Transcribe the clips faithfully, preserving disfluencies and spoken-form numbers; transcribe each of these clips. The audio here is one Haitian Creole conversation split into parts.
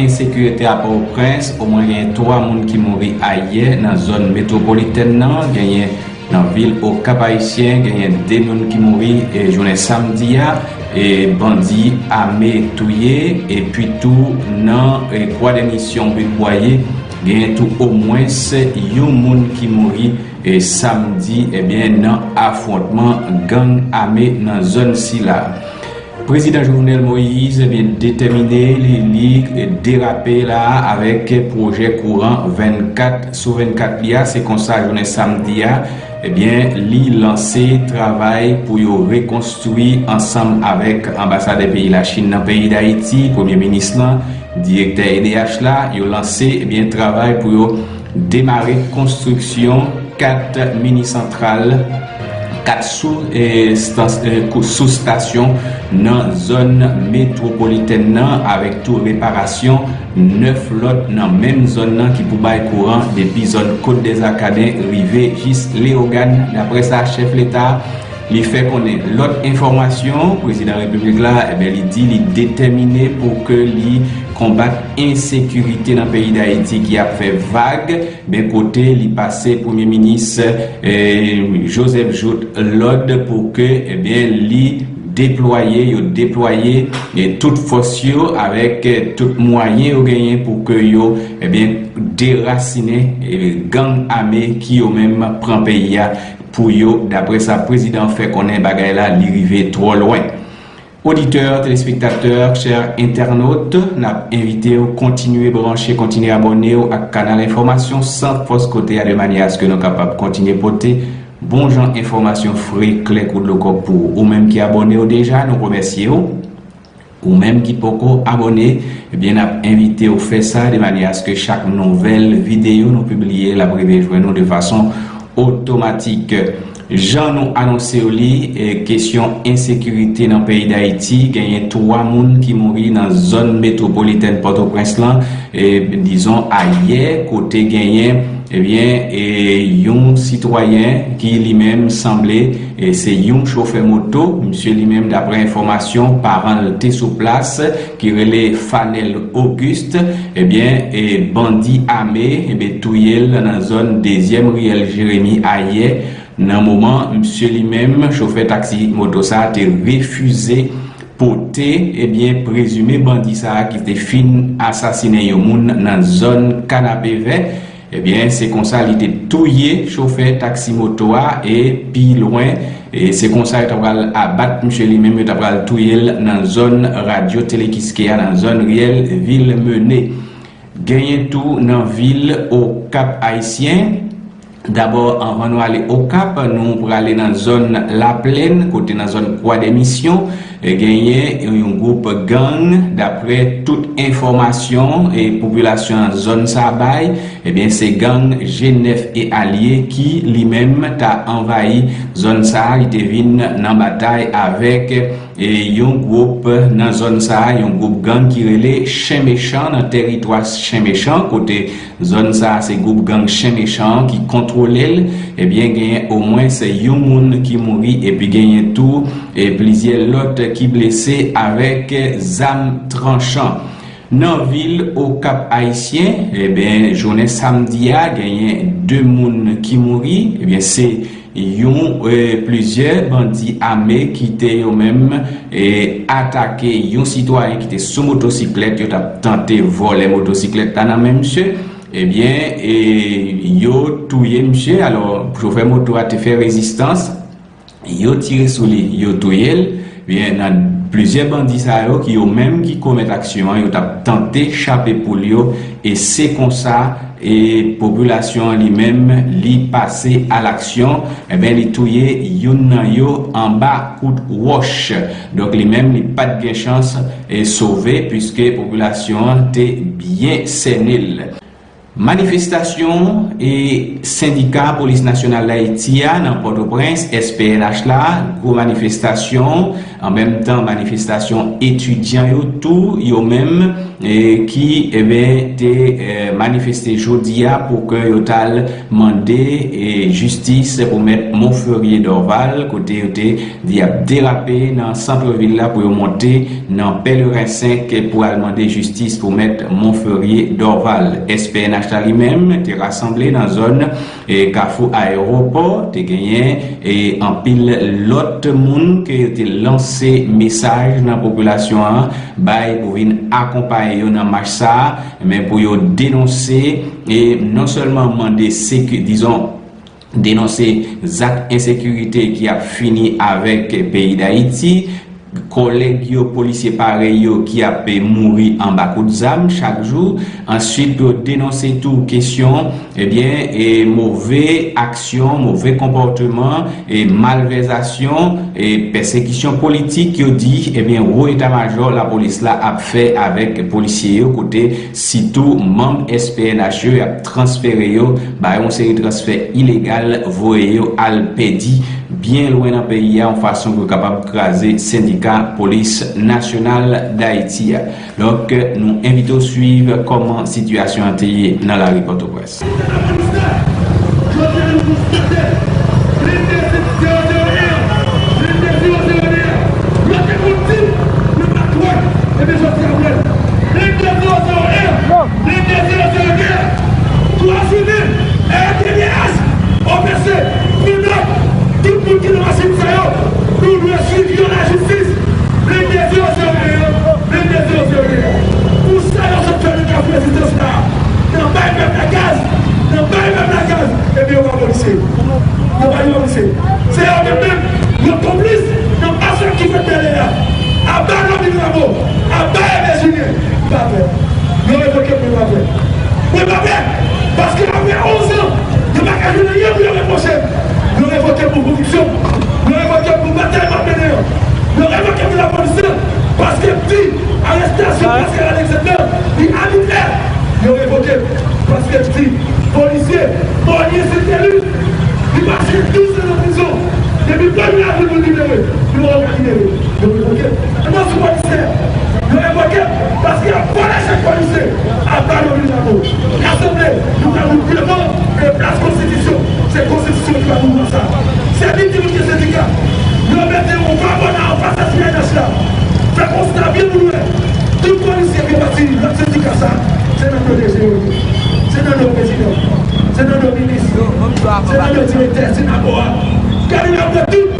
Ensekirite a Pòtoprens, omwen genyen twa moun ki mouri ayè nan zòn metwopolitèn nan, genyen nan vil Okap Ayisyen, genyen de moun ki mouri, e, jounen samdi a, e, bandi ame touye, epi tou nan, e, Croix des Missions Big Bwaye, genyen tou omwens yon moun ki mouri, e, samdi, ebyen, nan afwontman gang ame nan zòn sila. Prezidan Jovenel Moïse, ebyen, detèmine li, li derape la avèk pwojè kouran vennkat sou vennkat li a. Se konsa, jounen samdi a, ebyen, li lanse travay pou yo rekonstwi ansanm avèk anbasadè peyi Lachin nan peyi Dayiti, premye minis lan, direktè E D H la, yo lanse, ebyen, travay pou yo demare konstriksyon kat mini santral, kat sou, e, stans-, e, kou-, soustasyon nan zòn metwopolitèn nan, avèk tou reparasyon nèf lòt nan menm zòn nan ki pou bay kouran depi zòn Côte des Arcadins rive jis Leyogàn, daprè sa chèf Leta li fè konnen. Lòt enfòmasyon, prezidan repiblik la, ebyen, li di li detèmine pou ke li konbat ensekirite nan peyi Dayiti ki ap fè vag, men kote li pase premye minis, eh, Joseph Jouthe lòd pou ke, ebyen, li deplwaye, yo deplwaye, eh, tout fòs yo avèk, eh, tout mwayen yo genyen pou ke yo, ebyen, derasinen, eh, gang ame ki yo menm pran peyi a pou yo, daprè sa prezidan fè konnen bagay la li rive twò lwen. Oditè, telespektatè, chè entènot, n ap envite w kontinye branche, kontinye abòne w ak kanal enfòmasyon San Fòs Kote a de manyè aske nou kapab kontinye pote bon jan enfòmasyon fre, klè kou dlo kòk pou ou. Ou menm ki abòne w deja, nou remèsye w. Ou menm ki poko abòne, ebyen, n ap envite w fè sa de manyè aske chak nouvèl videyo nou pibliye l ap rive jwenn ou de fason otomatik. Jan nou anonse w li, e, kesyon ensekirite nan peyi Dayiti, genyen twa moun ki mouri nan zòn metwopolitèn Pòtoprens lan, e, dizon ayè, kote genyen, ebyen, e, yon sitwayen ki li menm sanble, e, se yon chofè moto. Misye li menm, daprè enfòmasyon, paran l te sou plas, ki rele Fanel Auguste, ebyen, e, bandi ame, ebyen, touye l nan zòn dezyèm riyèl Jeremi ayè. Nan moman, misye li menm, chofè taksi moto sa a, te refize pote, ebyen, prezime bandi sa a ki te fin asasinen yon moun nan zòn Kanapevè. Ebyen, se konsa li te touye chofè taksi moto a, e pi lwen, e se konsa yo ta pral abat misye li menm, yo ta pral touye l nan zòn Radyo Telekiskeya, nan zòn riyèl Vil Mene. Genyen tou nan vil Okap Ayisyen. Dabò, anvan nou ale Okap, nou prale nan zòn Laplèn, kote nan zòn Kwa de Misyon, e genyen yon gwoup gang, daprè tout enfòmasyon e popilasyon an zòn sa a bay, ebyen, se gang G nèf e alye ki, li menm, ta anvayi zòn sa a. Li te vin nan batay avèk, e, yon gwoup nan zòn sa a, yon gwoup gang ki rele Chen Mechan, nan tèritwa Chen Mechan, kote zòn sa a se gwoup gang Chen Mechan ki kontwole l. Ebyen, genyen omwens yon moun ki mouri, epi genyen tou, e, plizyè lòt ki blese avèk zam tranchan. Nan vil Okap Ayisyen, ebyen, jounen samdi a, genyen de moun ki mouri. Ebyen, se yon, e, plizyè bandi ame ki te yo menm, e, atake yon sitwayen ki te sou motosiklèt. Yo t ap tante vòlè motosiklèt la nan men misye. Ebyen, e, yo touye misye. Alò, chofè moto a te fè rezistans. Yo tire sou li, yo touye l. Byen, nan plizyè bandi sa yo, ki yo menm ki komèt aksyon an, yo t ap tante chape poul yo, e se konsa, e popilasyon an li menm, li pase a laksyon, ebyen, li touye youn nan yo anba kout wòch. Donk, li menm, li pa t gen chans, e sove, piske popilasyon an te byen sènen l. Manifestasyon e sendika Polis Nasyonal Dayiti a nan Pòtoprens, S P N H la, gwo manifestasyon An menm tan, manifestasyon etidyan yo tou, yo menm, e, ki, eben, te, e, manifeste jodi a pou ke yo t al mande, e, jistis pou Mèt Monferrier Dorval, kote yo te di ap derape nan sant vil la pou yo monte nan Pèleren senk pou al mande jistis pou Mèt Monferrier Dorval. S P N H la li menm te rasanble nan zòn e Kafou Ayewopò, te genyen, e, anpil lòt moun ke yo te lanse mesaj nan popilasyon an bay pou vin akonpaye yo nan mach sa a, men pou yo denonse, e non sèlman mande seki-, dizon, denonse zak ensekirite ki ap fini avèk peyi Dayiti, kòlèg yo, polisye parèy yo ki ap mouri anba kout zam chak jou. Answit, pou yo denonse tou kesyon, ebyen, e move aksyon, move konpòteman, e malvèzasyon, e pèsekisyon politik, yo di, ebyen, wo eta majò lapolis la ap fè avèk polisye yo, kote sitou manm S P N H yo, y ap transfere yo, ba yo yon seri transfè ilegal, voye yo al pèdi byen lwen nan peyi a, yon fason pou yo kapab kraze sendika Polis Nasyonal Dayiti a. Donk, nou envite w swiv kòman sitiyasyon an te ye nan lari Pòtoprens. Jodi a, nou konstate blende zewo zewo en an, blende zewo zewo de a, yo te konn di, nou pa kwè, ebyen, jodi a, nou wè l. Blende zewo zewo en an, blende zewo zewo de a, twa jounen, R T V H, O P C, Minòt, tout moun ki nan machin sa yo, nou dwe swiv yo lajistis. Blende zewo zewo en an, blende zewo zewo de a. Pou sa yo sot fè nan Kafou Rezistans la, nan bay pèp la gaz, nan bay pèp la gaz, ebyen yo pa polisye. Yo pa, yo pa polisye. Se yo menm menm, yo konplis nan masèk ki fèt Bèlè a. Aba Normil Rameau, aba Aimé Julien, m pa pè. Yo revoke m, mwen pa pè. Mwen pa pè, paske apre onz an, yo pa ka jwenn anyen pou yo repwoche m. Yo revoke m pou konviksyon. Yo revoke m pou batay m ap mennen an. Yo revoke m pou lapolis lan, paske m di arestasyon Pascal Alexander, li abitrè. Yo revoke m, paske m di polisye Moïse Saint-Élie, li pase douz an nan prizon. Depi premye avril nou libere, nou pa libere. Yo revoke m. Mwen sou polisye. Yo revoke m paske y ap vòlè chèk polisye. Aba Normil Rameau. Rasanble, nou pral wout devan e plas Konstitisyon. Se Konstitisyon ki ba nou dwa sa. Se li ki monte sendika. Yo mete yon vagona anfas S P N H la. Fè konsta byen pou nou wè. Tout polisye ki pati lòt sendika sa, se nan do D G yo ye. Se nan do prezidan. Se nan do minis. Se nan do direktè, se nan do a. Gade nan do tout.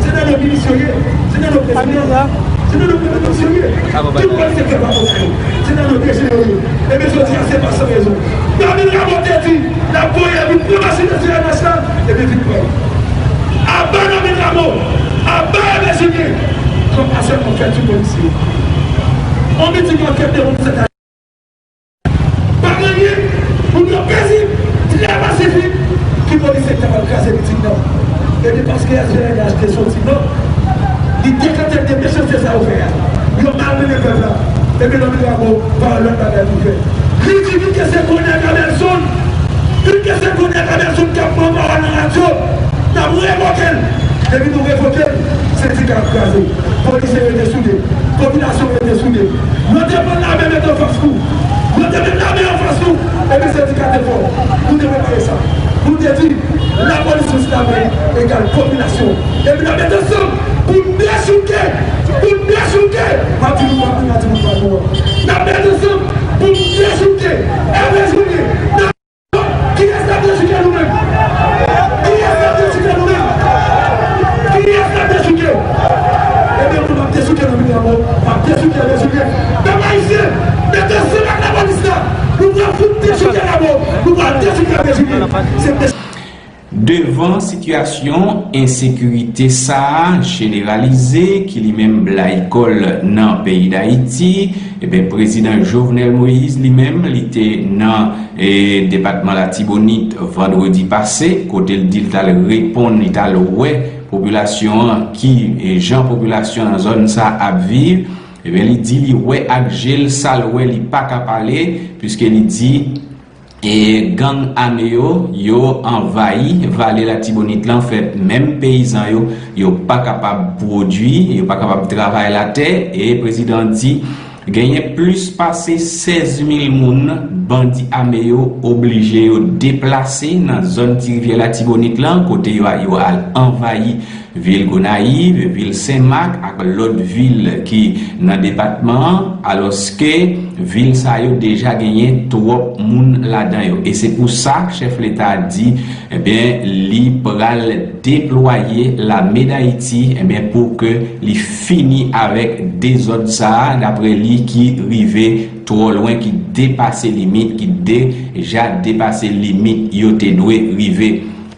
Se nan do minis yo ye, se nan do prezidan, se nan do premye minis yo ye. Tout pòlis sektè pa konsa yo. Se nan do D G yo ye. Ebyen, jodi a, se pa san rezon. Normil Rameau te di, l ap voye vin pran machin nan C N H la, ebyen, vin pran. Aba Normil Rameau, aba Aimé Julien, kòm pa sèlman fè ti polisye. On miting ankèt de moun Pa gen anyen, moun yo pezib, trè pasifik, ki polisye ki kapab kraze miting nan. Epi paske S P N H te soti non, li dekante de mechanste sa yo fè a. Yo malmennen pèp la. Epi Normil Rameau pa yon lòt bagay pou fè. Li di vin ke se Gonèg a Belzonn, vin ke se Gonèg a Belzonn k ap pran pawòl nan radyo, n ap revoke l. Depi nou revoke l, sendika ap kraze. Polisye rete soude. Popilasyon rete soude. Yo te pran lame mete anfas nou. Yo te met lame anfas nou. Epi sendika te fò. Nou te prepare sa. Nou te di, lapolis plis lame egal popilasyon. Epi n ap met ansanm pou n dechouke. Pou n dechouke. M ap di nou, m ap di nou, m ap di nou, m ap di nou. N ap met ansanm pou n dechouke. Èvè Joune. Kiyès k ap dechouke nou menm? Kiyès k ap dechouke nou menm? Kiyès k ap dechouke? Ebyen, nou p ap dechouke nan mitan mò, n ap dechouke, dechouke. Pèp ayisyen, mete ansanm ak lapolis la. Nou pral fout dechouke Rameau, nou pral dechouke, dechouke. Se Devan sitiyasyon ensekirite sa a jeneralize ki li menm blayi kò l nan peyi Dayiti, eben, Prezidan Jovenel Moïse li menm, li te nan, e, depatman Latibonit vandredi pase, kote l di l t al reponn, li t al wè popilasyon an, ki, e, jan popilasyon nan zòn sa a ap viv. Eben, li di li wè ak je l, sa l wè li pa ka pale, piske li di E gang ame yo, yo anvayi vale Latibonit lan, fè menm peyizan yo, yo pa kapab pwodui, yo pa kapab travay latè, e prezidan an di, genyen plis pase sèz mil moun bandi ame yo oblije yo deplase nan zòn Ti Rivyè Latibonit lan, kote yo, yo al anvayi vil Gonayiv, vil Senmak ak lòt vil ki nan depatman an, alòske vil sa yo deja genyen twòp moun ladan yo. E se pou sa chèf Leta a di, ebyen, li pral deplwaye lame Dayiti, ebyen, pou ke li fini avèk dezòd sa a, daprè li, ki rive twò lwen, ki depase limit, ki deja depase limit yo te dwe rive.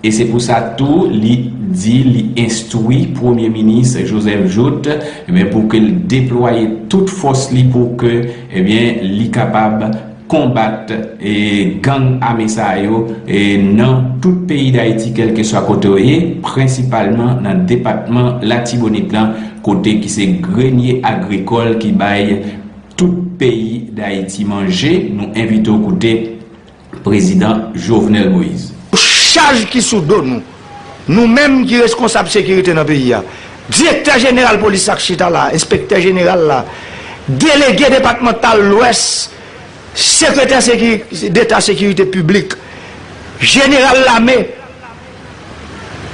E se pou sa tou, li di, li enstwi Premye Minis Joseph Jouthe, ebyen, pou ke l deplwaye tout fòs li pou ke, ebyen, li kapab konbat, e, gang ame sa yo, e, nan tout peyi Dayiti, kèlkeswa kote yo ye, prensipalman nan depatman Latibonit lan, kote ki se grenye agrikòl ki bay tout peyi Dayiti manje. Nou envite w koute Prezidan Jovenel Moïse. Chaj ki sou do nou, nou menm ki reskonsab sekirite nan peyi a, direktè jeneral polis la k chita la, enspektè jeneral la, delege depatmantal Lwès, sekretè seki-, deta sekirite piblik, jeneral lame,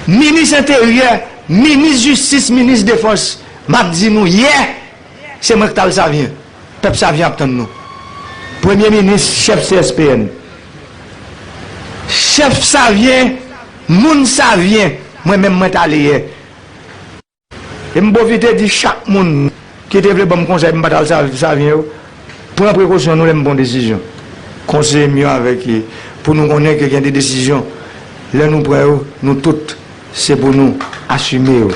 minis enteryè, minis jistis, minis defans, m ap di nou yè, se mwen k t al Savyen. Pèp Savyen ap tann nou. Premye minis, chèf C S P N. Chèf Savyen, moun Savyen, mwen menm mwen t ale yè. E m pwofite di chak moun ki te vle ban m konsèy pou m pa t al Sa-, Savyen yo, pran prekosyon nou lè m pran desizyon. Konseye m yo avèk, pou nou konnen ke gen de desizyon, lè nou pran yo, nou tout, se pou nou asime yo.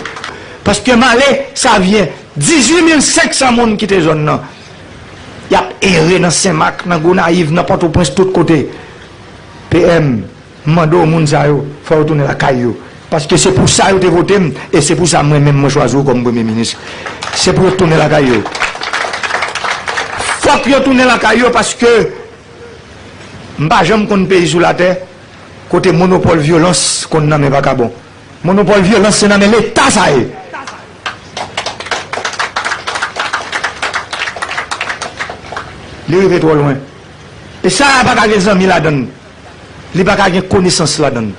Paske m ale Savyen, dizuit mil senk san moun kite zòn nan. Y ap ere nan Senmak, nan Gonayiv, nan Pòtoprens, tout kote. P M, m mande w, moun sa yo, fò yo tounen lakay yo. Paske se pou sa yo te vote m, e se pou sa mwen menm mwen chwazi w kòm premye minis. Se pou yo tounen lakay yo. Fòk yo tounen lakay yo paske m pa janm konn peyi sou latè kote monopòl vyolans konn nan men vakabon. Monopòl vyolans se nan men Leta sa ye. Li rive twò lwen. E sa a pa ka gen zanmi ladan l. Li pa ka gen konesans ladan l.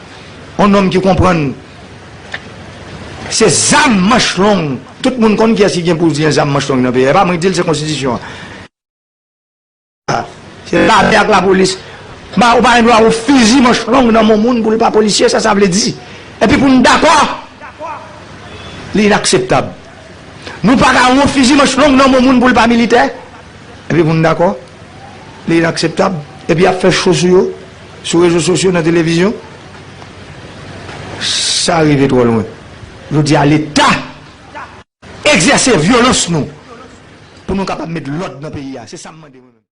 On nonm ki konprann se zam manch long. Tout moun konn kiyès ki gen pou gen zam manch long nan peyi a. E pa mwen ki di l, se konstitisyon an. Se lame ak lapolis. Ba, ou pa gen dwa yon fizi manch long nan men moun pou l pa polisye, sa sa vle di. Epi pou n dakò, li inakseptab. Nou pa ka yon fizi manch long nan men moun pou l pa militè, epi pou n dakò, li inakseptab. Epi y ap fè cho sou yo, sou rezo sosyo, nan televizyon. Sa rive twò lwen. Jodi a, Leta egzèse vyolans nou pou nou kapab met lòd nan peyi a. Se sa m mande mwen menm.